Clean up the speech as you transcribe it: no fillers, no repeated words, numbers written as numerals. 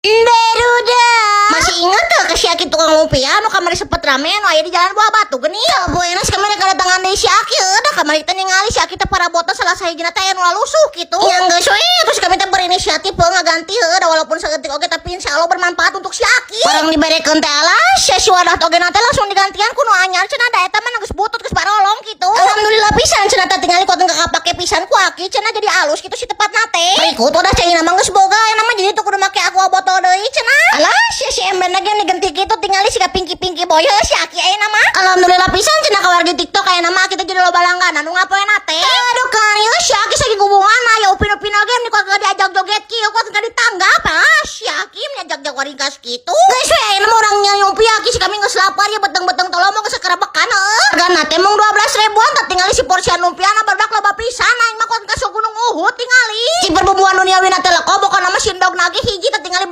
Barudak. Masih inget tuh ke si Aki tukang lumpia nu kamari sempet rame nu aya di Jalan Buah Batu geuning? Ya poena si kamari kedatangan deui si Aki da kamari teh ningali si Aki teh parabotan salah sahijina teh aya nu lalusuh kitu. Yang geus we terus kami teh berinisiatif ngaganti heuh da walaupun saeutik oge, tapi insya Allah bermanfaat untuk si Aki. Barang diberekeun teh, alah si wadah oge teh langsung digantian ku nu anyar cenah, da eta mah geus butut, geus barolong kitu. Alhamdulillah pisan cenah teh, tingali kuat kapake pisan ku Aki cenah, jadi alus kitu si tempatna teh. Berikut wadah caina mah geus boga aya mah, jadi teu kudu make Aqua botol deui cenah. Alah si emberna ge diganti kitu, tingali siga pinky-pinky boy heuh si Aki ayeuna mah. Alhamdulillah pisan cenah ka wargi TikTok ayeuna mah kita jadi loba langganan nu ngapoena teh. Aduh kan ieu si Aki saking hubungan aya Upin Upin oge nih kuat diajak joget kieu, kuat ditanggap. Ah, si Aki diajak jago ringkas kitu. Geus we ayeuna mah urang nyumpi Aki, si kami geus lapar ya, beteng-beteng tolong mau geus kerebekan heuh. Hargana teh mung 12 ribuan, tah tingali si porsian lumpiana barudak loba pisan, aing mah kuat ka Gunung Uhud tingali. Si perbumbuan duniawi na teh leko, pokona mah sindog nage hiji tah tingali.